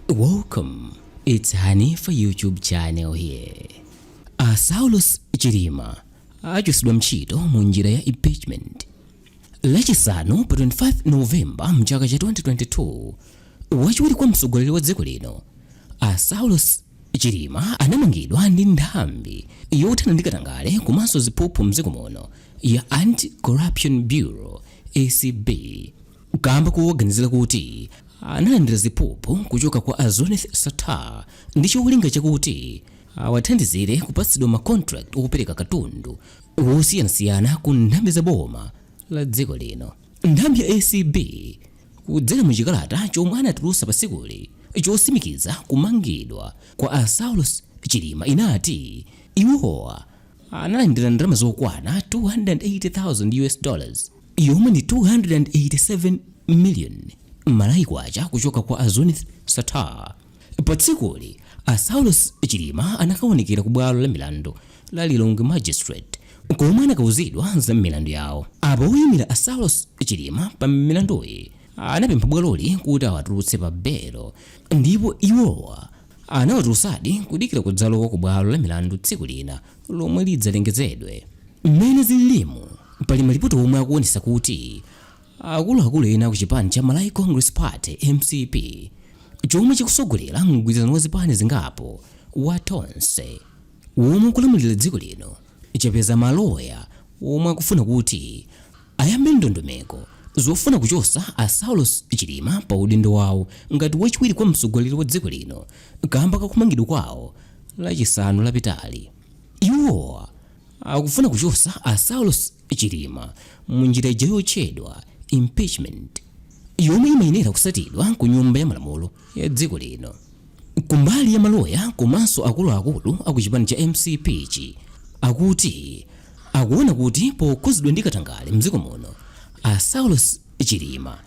Welcome, it's Hanifa YouTube channel here. A Saulos Chilima achotsedwa ntchito mu njira ya impeachment. Lachisanu pa 25 November mchaka cha 2022, wachiwiri kwa mtsogoleri wa dziko lino a Saulos Chilima anamangidwa ndi nthambi yothana ndi katangale komanso ziphuphu mdziko muno ya Anti-Corruption Bureau, ACB, kamba kowaganizira kuti analandira ziphuphu kuchoka kwa a Zuneth Sattar ndi cholinga chakuti awathandizire kupatsidwa ma contract okupereka katundu wosiyanasiyana ku nthambi za boma la dziko lino. Nthambi ya ACB, kudzera mu chikalata chomwe anatulutsa pa tsikuli chotsimikiza kumangidwa kwa a Saulos Chilima, inati iwowa analandira ndalama zokwana 280,000 US dollars, yomwe ndi 287 million Malawi kwacha, kuchoka kwa a Zuneth Sattar. Pa tsikuli a Saulos Chilima anakaonekera ku bwalo la milandu la Lilongwe Magistrate, komwe anakauzidwa za milandu yawo. Apo oyimira a Saulos Chilima pa milanduyi anapempha bwaloli kuti awatulutse pa belo, ndipo iwowa anawatulutsadi kudikira kudzalowa ku bwalo la milandu tsiku lina lomwe lidzalengezedwe. Mmene zililimu, pali malipoti omwe akuonetsa kuti akuluakulu ena ku chipani cha Malawi Congress Party, MCP, chomwe chikusogolera mgwirizano wa zipani zingapo wa Tonse womwe ukulamulira dziko lino, chapeza maloya omwe akufuna kuti ayambe ndondomeko zofuna kuchotsa a Saulos Chilima pa udindo wawo ngati wachiwiri kwa mtsogoleri wa dziko lino kamba kakumangidwa kwawo Lachisanu lapitali. Iwowa akufuna kuchotsa a Saulos Chilima mu njira ija yotchedwa impeachment, yomwe imayenera kutsatidwa ku Nyumba ya Malamulo ya dziko lino. Kumbali ya maloya komanso akuluakulu aku chipani cha MCP chi, akuti akuona kuti pokhuzidwa ndi katangale mdziko muno, a Saulos Chilima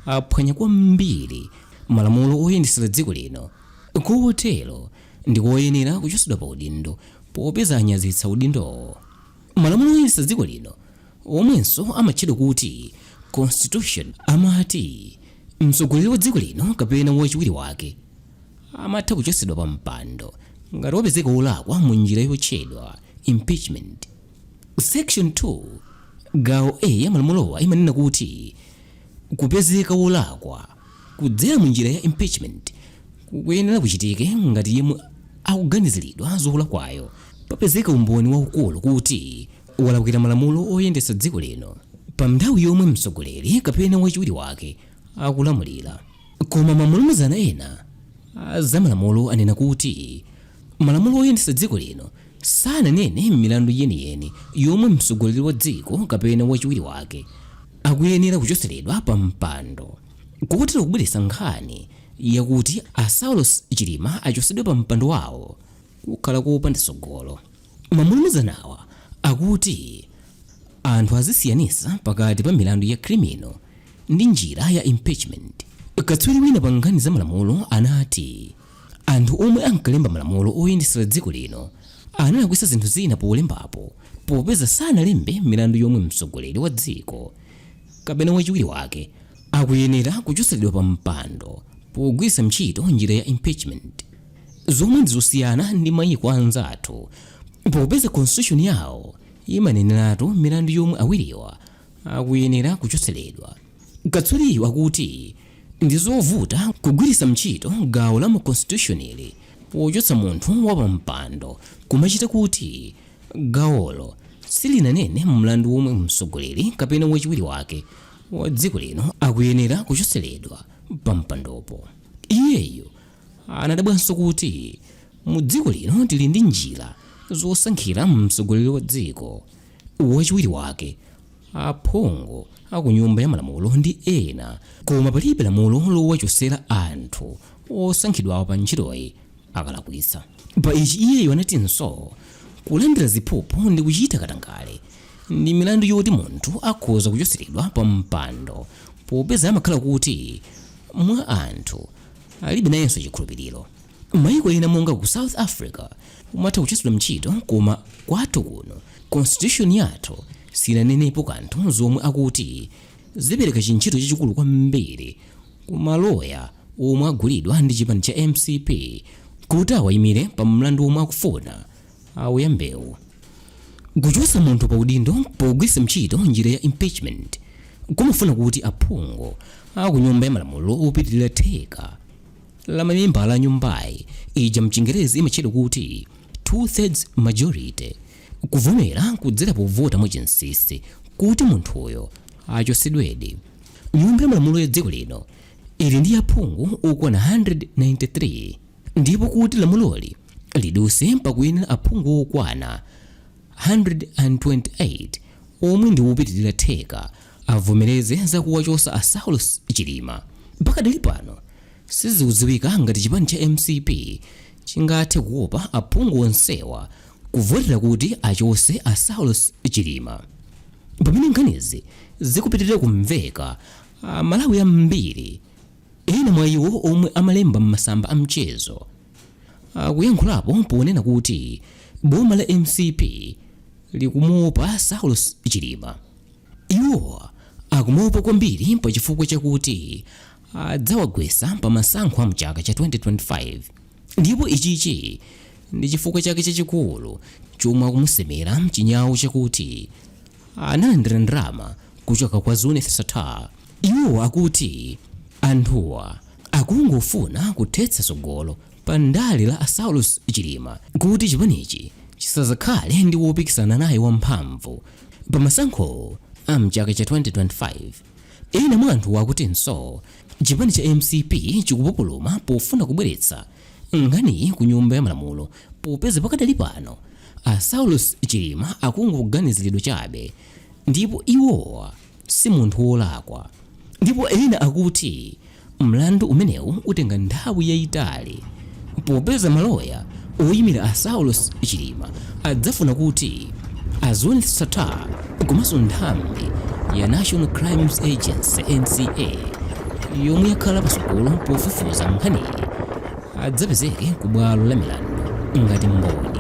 aphwanya kwambiri malamulo oyendetsera dziko lino, kotero ndikoyenera kuchotsedwa pa udindo popeza anyazitsa udindowo. Malamulo oyendetsa dziko lino, omwenso amatchedwa kuti Constitution, amati mtsogoleri wa dziko lino kapena wachiwiri wake amatha kuchotsedwa pa mpando ngati wapezeka wolakwa mu njira yotchedwa impeachment. Section 2 gawo A ya malamulowa imanena kuti kupezeka wolakwa kudzera mu njira ya impeachment kukuyenera kuchitike ngati yemwe akuganiziridwa zolakwayo papezeka umboni waukulu kuti walakwira malamulo oyendetsa dziko lino pa nthawi yomwe mtsogoleri kapena wachiwiri wake akulamulira. Koma mamulumuzana ena za malamulo anena kuti malamulo oyendetsa dziko lino sananene milandu yeniyeni yomwe mtsogoleri wa dziko kapena wachiwiri wake akuyenera kuchotseredwa pa mpando, kotero kubweretsa nkhani yakuti a Saulos Chilima achotsedwe pa mpando wawo kukhala kopanda tsogolo. Mamulumuzanawa akuti anthu azisiyanitsa pakati pa milandu ya criminal ndi njira ya impeachment. Katswiri wina pa nkhani za malamulo anati anthu omwe ankalemba malamulo oyendetsera dziko lino analakwitsa zinthu zina polembapo, popeza sanalembe milandu yomwe mtsogoleri wa dziko kapena wachiwiri wake akuyenera kuchotseredwa pa mpando pogwiritsa ntchito njira ya impeachment, zomwe ndizosiyana ndi mayiko anzathu, popeza constitution yawo imaneneratu milandu yomwe awiriwa akuyenera kuchotseredwa. Katswiriyu akuti ndizovuta kugwiritsa ntchito gawo la mu constitution ili pochotsa munthu wapampando, kumachita kuti gawolo silinanene mlandu womwe mtsogoleri kapena wachiwiri wake wa dziko lino akuyenera kuchotseredwa pa mpandopo. Iyeyo anadabwanso kuti mu dziko lino tili ndi njira zosankhira mtsogoleri wa dziko, wachiwiri wake, aphungu aku Nyumba ya Malamulo ndi ena, koma palibe lamulo lowachotsera anthu osankhidwawo pa ntchitoyi akalakwitsa. Pa ichi iyeyo anatinso kulandira ziphuphu ndi kuchita katangale ndi milandu yoti munthu akhoza kuchotseredwa pa mpando, popeza amakhala kuti mwa anthu alibe nayenso chikhulupiriro. Mayiko ena monga ku South Africa umatha kuchotsedwa ntchito, koma kwathu kuno constitution yathu sinanenepo kanthu, zomwe akuti zipereka chintchito chachikulu kwambiri ku maloya. omwe agulidwa ndi chipani cha mcp kuti awayimire pa mlandu omwe akufuna auyambewu. Kuchotsa munthu pa udindo pogwiritsa ntchito njira ya impeachment kumafuna kuti aphungu a ku Nyumba ya Malamulo opitirira theka la mamembala a nyumbayi, ija mchingerezi imatchedwa kuti two-thirds majority, kuvomera kudzera povota mwachinsinsi kuti munthuyo achotsedwedi. Nyumba ya Malamulo ya dziko lino ili ndi aphungu okwana 193 ndipo kuti lamuloli lidutse pakuyenera aphungu okwana 128 omwe ndi opitirira theka avomereze za kuwachotsa a Saulos Chilima. Pakadali pano sizikudziwika ngati chipani cha mcp chingathe kukopa aphungu onsewa kuvotera kuti achotse a Saulos Chilima. Pamene nkhanizi zikupitirira kumveka, Amalawi ambiri, ena mwa iwo omwe amalemba m'masamba a mchezo, akuyankhulapo ponena kuti boma la mcp likumuopa Saulos Chilima. Iwowa akumuopa kwambiri pa chifukwa chakuti adzawagwetsa pa masankho a mchaka cha 2025 ndipo ichichi ndi chifukwa chake chachikulu chomwe akumusemera chinyawu chakuti analandira ndalama kuchoka kwa Zuneth Sattar. Iwo akuti anthuwa akungofuna kuthetsa tsogolo pa ndale la a Saulos Chilima kuti chipanichi chisazakhale ndi wopikisana naye wamphamvu pa masankho a mchaka cha 2025. Ena mwa anthuwa akutinso chipani cha mcp chikupupuluma pofuna kubweretsa nkhaniyi ku Nyumba ya Malamulo popeza pakadali pano a Saulos Chilima akungoganiziridwa chabe ndipo iwowa si munthu wolakwa. Ndipo ena akuti mlandu umenewu utenga nthawi yayitali popeza maloya oyimira a Saulos Chilima adzafuna kuti a Zuneth Sattar komanso nthambi ya National Crimes Agency, NCA, yomwe yakhala patsogolo pofufuza nkhaniyi adzapezeke ku bwalo la milandu ngati mboni.